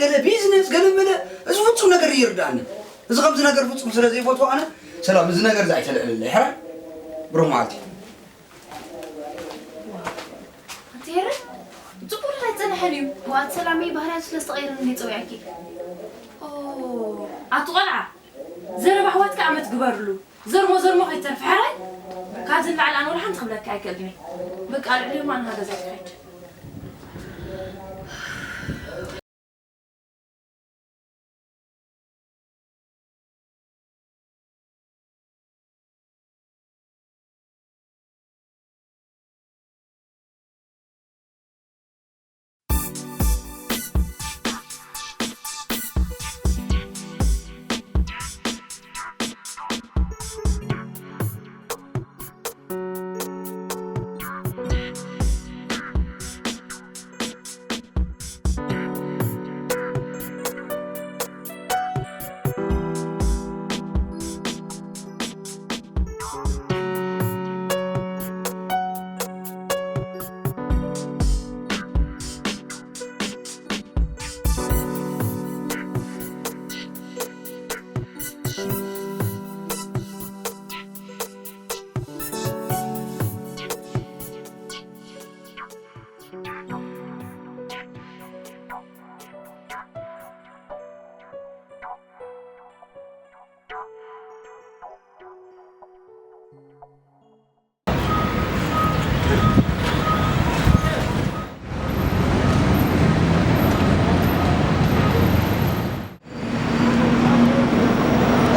ገለ ቢዝነስ፣ ገለ መለ፣ እዚ ፍጹም ነገር ይርዳኒ። እዚ ከምዚ ነገር ፍጹም ስለ ዘይፈትዎ ኣነ፣ ሰላም፣ እዚ ነገር እዚ ኣይተልዕልለይ፣ ሕራይ? ብሩኽ መዓልቲ። ኣንቲ ሄረ፣ ጽቡቕ ዶ ኣይጸንሐን እዩ? ዋት ሰላመይ፣ ባህርያቱ ስለ ዝተቐየረ እንዲ ጸዊዐኪ። ኦ፣ ኣቲ ቆልዓ፣ ዘረባ ኣሕዋትካ ኣመት ግበርሉ። ዘርሞ ዘርሞ ከይተርፍ፣ ሕራይ? ካብዚ ንላዕሊ ኣነ ወላ ሓንቲ ክብለካ ኣይክእልን እየ። በቃ፣ ልዕሊ ዮማ ንሃ ገዛ ትኸይድ።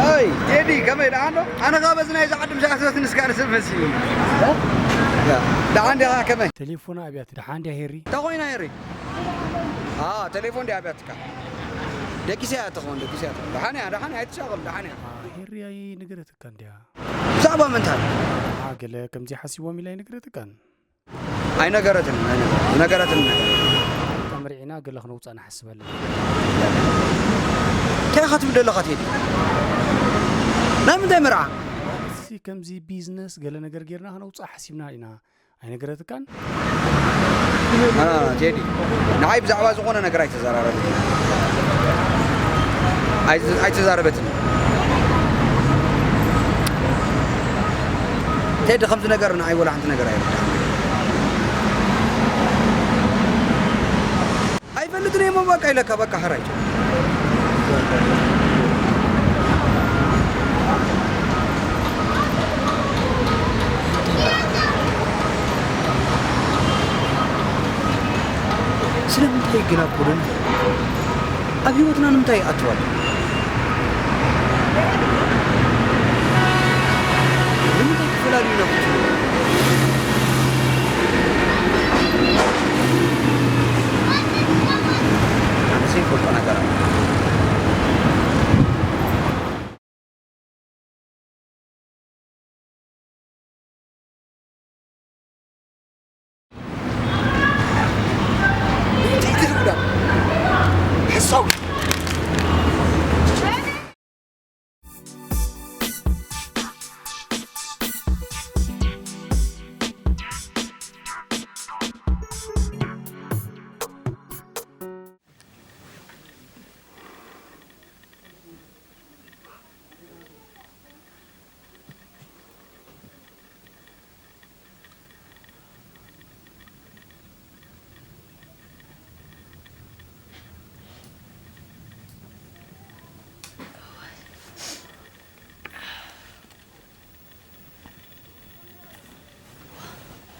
ኣይ ቴዲ፣ ከመይ፣ ደሓን ዶ? ኣነ ኸኣ በዚ ናይዚ ዓዲ ምስ ኣተወትኒ እስካዕ ንስብ መሲሉኒ። እ? ደሓን ዲኻ፣ ከመይ? ቴሌፎና ኣብያት፣ ደሓን ድያ ሄሪ? እንታይ ኮይና ሄሪ? ኣ፣ ቴሌፎን ድያ ኣብያትካ? ደቂሰ እያ ትኸውን፣ ደቂሰ እያ ትኸውን። ደሓን እያ፣ ደሓን እያ፣ ኣይትሻቐል፣ ደሓን እያ። ኣ፣ ሄሪ ኣይነገረትካን ድያ? ብዛዕባ ምንታይ? ኣ፣ ገለ ከምዚ ሓሲቦም ኢላ ኣይነገረትካን? ኣይነገረትን፣ ኣይነገረትን። ዝነገረትን ነገር። ተመርዒና ገለ ክነውፅኣ ንሓስብ ኣለና። እንታይ ኢኻ ትብል ዘለኻ ቴዲ? ናይ ምንታይ መርዓ? እዚ ከምዚ ቢዝነስ ገለ ነገር ጌርና ክነውፅኣ ሓሲብና ኢና። ኣይነገረትካን? ና፣ ና፣ ና፣ ቴዲ፣ ንዓይ ብዛዕባ ዝኾነ ነገር ኣይተዘራረበትን። ኣይ-፣ ኣይተዛረበትን። ቴዲ፣ ከምዚ ነገር ንዓይ ወላ ሓንቲ ነገር ኣይርዳእን። ኣይፈልጥን እየ እሞ በቃ ኢለካ፣ በቃ ሕራይ። ስለምንታይ ግን ኣብ ጎደና? ኣብ ህይወትና ንምንታይ ይኣትው ኣሎ? ንምንታይ ክፈላልዩና ፈትኑ? ኣነ ዘይፈልጦ ነገር ኣሎ።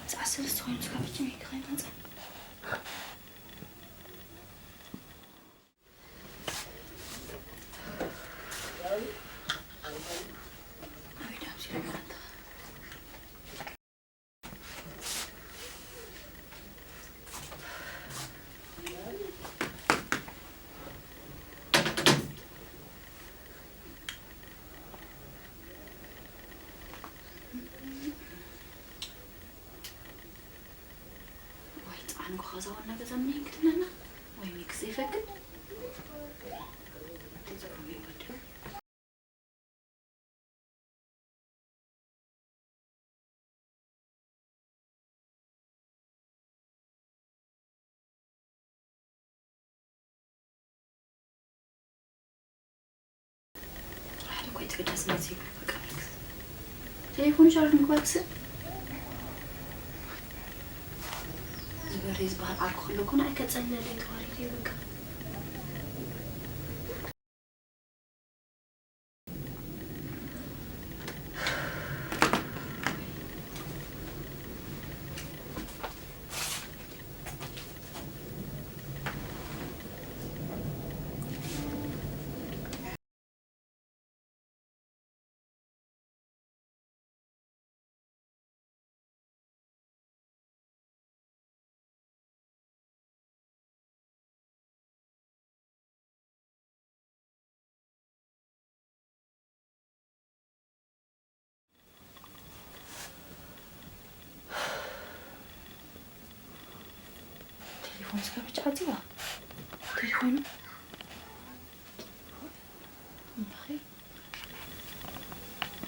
ሰዓት ሰለስተ ኮይኑ ስጋብ ሕጂ ከይመጸ። ወይ ጻዕንኩ ኸዛ ዋና ገዛ ምን ይንክትለና ወይ ሚክስ ይፈቅድ። ቆይ ትግዳስ መፂ በቃ ርክስ። ቴሌፎን ሻርጅ ምግባር ክስብ ዝበሪ ዝበሃል ዓርኩ ከለኩ ንኣይ ከፀለለ ተዋሪደ በቃ። ቴሌፎን ስከ ብቻ ዓፂዋ። ቴሌፎኑ እምበኺ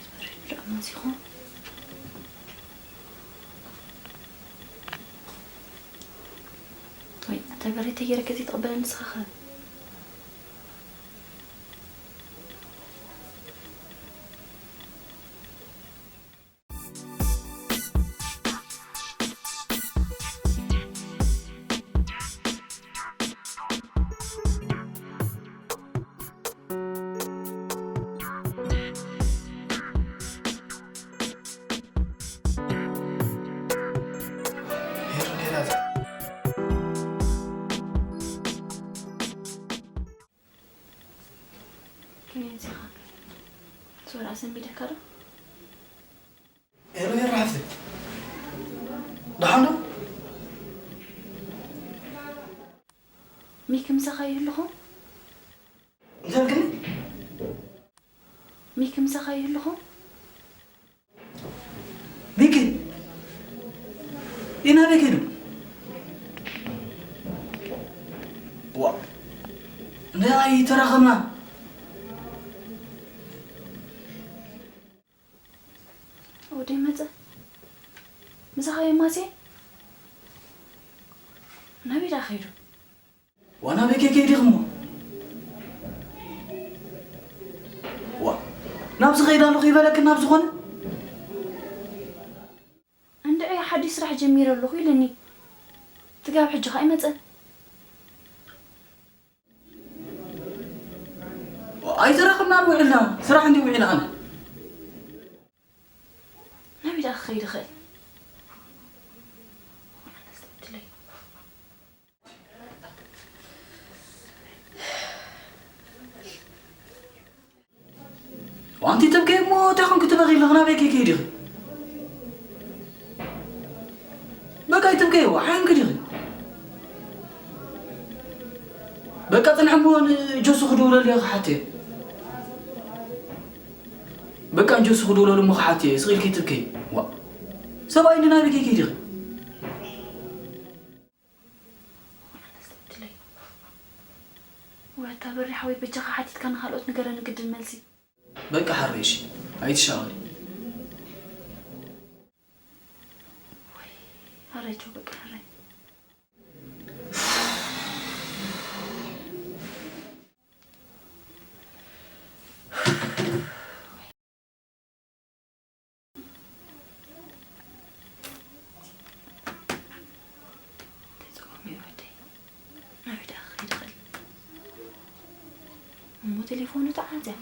ዝበሪ ብልዑ መፂኹ። ወይ፣ እንታይ በሪ ተገይረ ከዚ ትቕበለኒ ንስኻ ኸ? ከመይ ኣምሲኻ? ሶራ ኣሰንቢደካ ዶ? ሄሎ፣ ሄሎ፣ ሓፍተይ። ደሓን ዶ? ሚኪ ምሳኻ ይህልኹም? እንታይ ኢልክኒ? ሚኪ ምሳኻ ይህልኹም? ሚኪ፣ ኢና በይ ከይዱ? ዋ፣ እንታይ ኣይተራኸብና? ወደይ መጸ? ምሳኻ የማስየ? ናበይ ደኣ ከይዱ? ዋና ቤት ከይዲኹም እሞ? ዋ፣ ናብዚ ከይደ ኣለኹ ይበለክን ናብ ዝኾነ? እንድዒ ሓድሽ ስራሕ ጀሚረ ኣለኹ ኢሉኒ። ትጋብ ሕጂ ኸኣ ኣይመጸን። ኣይተራኸብናን ውዒልና፣ ስራሕ እንድዩ ውዒለ ኣነ። ናበይ ደኣ ክኸይድ ይኽእል? ኣንቲ ትብከይ እሞ እንታይ ኮንኪ ትበኺ ኣለኺ? ናበይ ከይከይድ ኢኺ? በቃ ኣይትብከይ፣ ሓንኪ ዲኺ? በቃ ጽንሒ እሞ ንጆሲ ክድውለሉ እየ ክሓትዮ። በቃ ንጆሲ ክድውለሉ እሞ ክሓትዮ እየ፣ ስቕ ኢልኪ ኣይትብከይ። ዋ፣ ሰብኣይ እንዲ ናበይ ከይከይድ ኢኺ? ወይ ኣታ በሪ ሓወይ፣ በጃኻ ሓቲትካ ንኻልኦት ንገረኒ ግድን መልሲ። በቃ ሓረይ፣ እሺ፣ ኣይትሻቐሊ። ወይ ኣረጆ፣ በቃ ሓረይ። እንታይ ጸገም እዩ ወደይ? ናበይ ደኣ ክኸይድ ይኽእል? እሞ ቴሌፎኑ ተዓጽያ።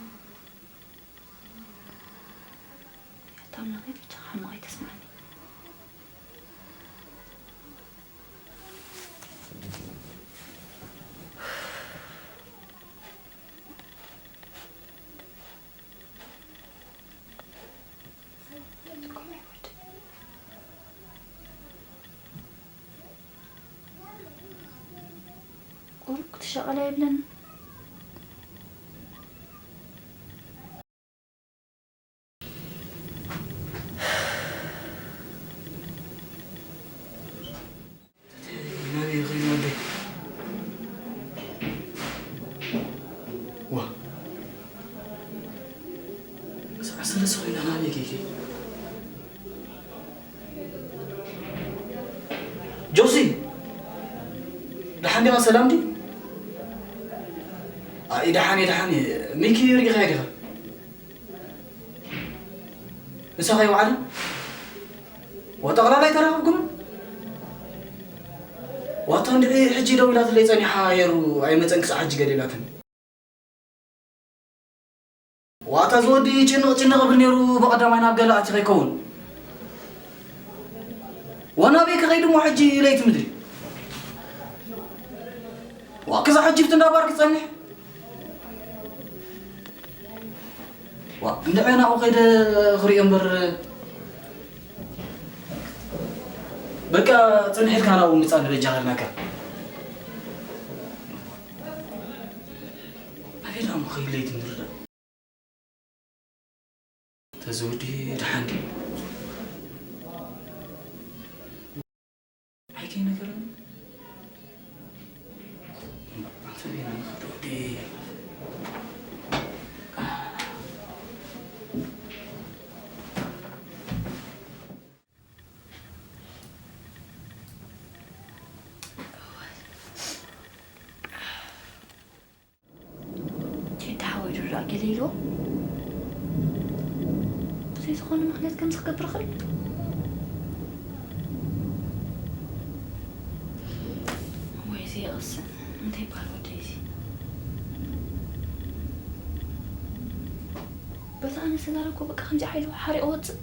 ያታ ኣምላኸይ፣ ብቻ ሕማቕ ኣይተስምዓኒ። ቁሩብ ክትሻቐል ኣይብለን። ናበይ ይኸይድ ወደይ? ዋ፣ ሰዓት ሰለስተ ኮይና ናበይ ከይከይድ? ጆሲ፣ ደሓን ዲኻ? ሰላም ድዩ? ኣይ፣ ደሓን እየ፣ ደሓን እየ። ሚኪ ርኢኻዮ ዲኻ? ምሳኻ ይውዓልን? ወጠቕላላይ ተራኽብኩም? ዋታ እንድዒ ሕጂ ደው ኢላትለይ ጸኒሓ የሩ ኣይመጸን ክሳዕ ሕጂ ገለ ኢላትኒ። ዋታ ዝወዲ ጭንቕ ጭንቕ እብል ነይሩ ብቐዳማይ ናብ ገለ ኣቲ ከይከውን። ወናበይ ክኸይድ እሞ ሕጂ ለይቲ ምድሪ። ዋ ክዛ ሕጂ ብቲ እንዳባር ክጸንሕ። ዋ እንድዒ ናብኡ ከይደ ክሪኦ እምበር። በቃ ጽንሕ ኢልካ ናብኡ ምጻእ ንበጃ ከልናካ። ኣበይ ደኣ ምኸይድ ለይቲ ምድሪ ደኣ? ተዘወዲ ደሓን ድዩ? ኣይከይነገረኒ። ኣንተ ዜና ንኽትወዲ። ቴዲ ሓወይ ዶ ደኣ ገለ ኢልዎ? ብዘይ ዝኾነ ምኽንያት ከምዚ ክገብር ይኽእል? ወይ እዚ የቕስን። እንታይ ይበሃል ወደይ እዚ? በዛ ኣነ ስጋር እኮ በቃ ከምዚ ሓይሉ ሓሪቑ ወፅእ።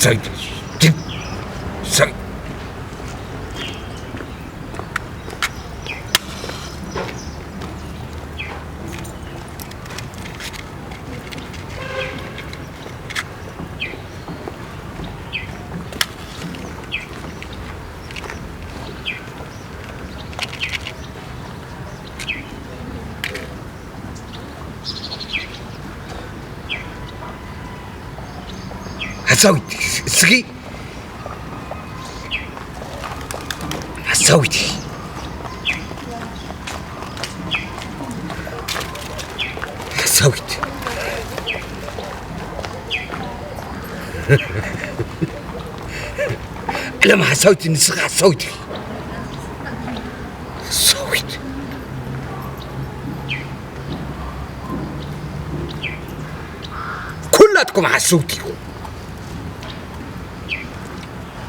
ሰይ፣ ጅግ፣ ሰይ። ሓሳዊት እስኪ ሓሳዊት ሓሳዊት ዓለም ሓሳዊት ንስኻ ሓሳዊት ሓሳዊት ኩላትኩም ሓሰውቲ ኢኹም።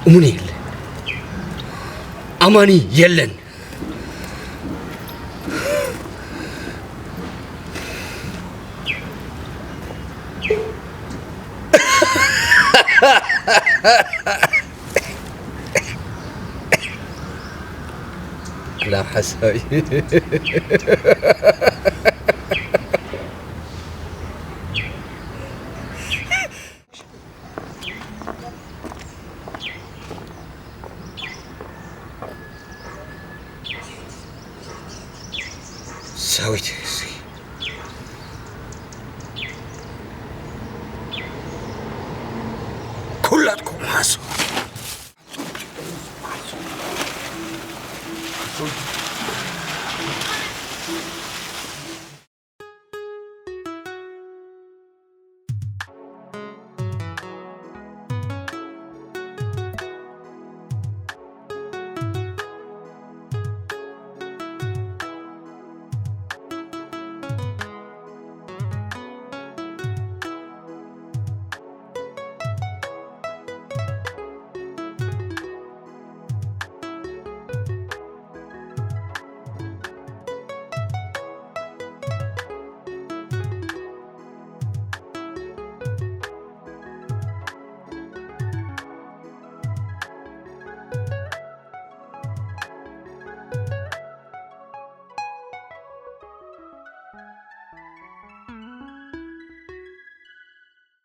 እሙን የለ ኣማኒ የለን። ክላብ ሓሳዊ ሳዊት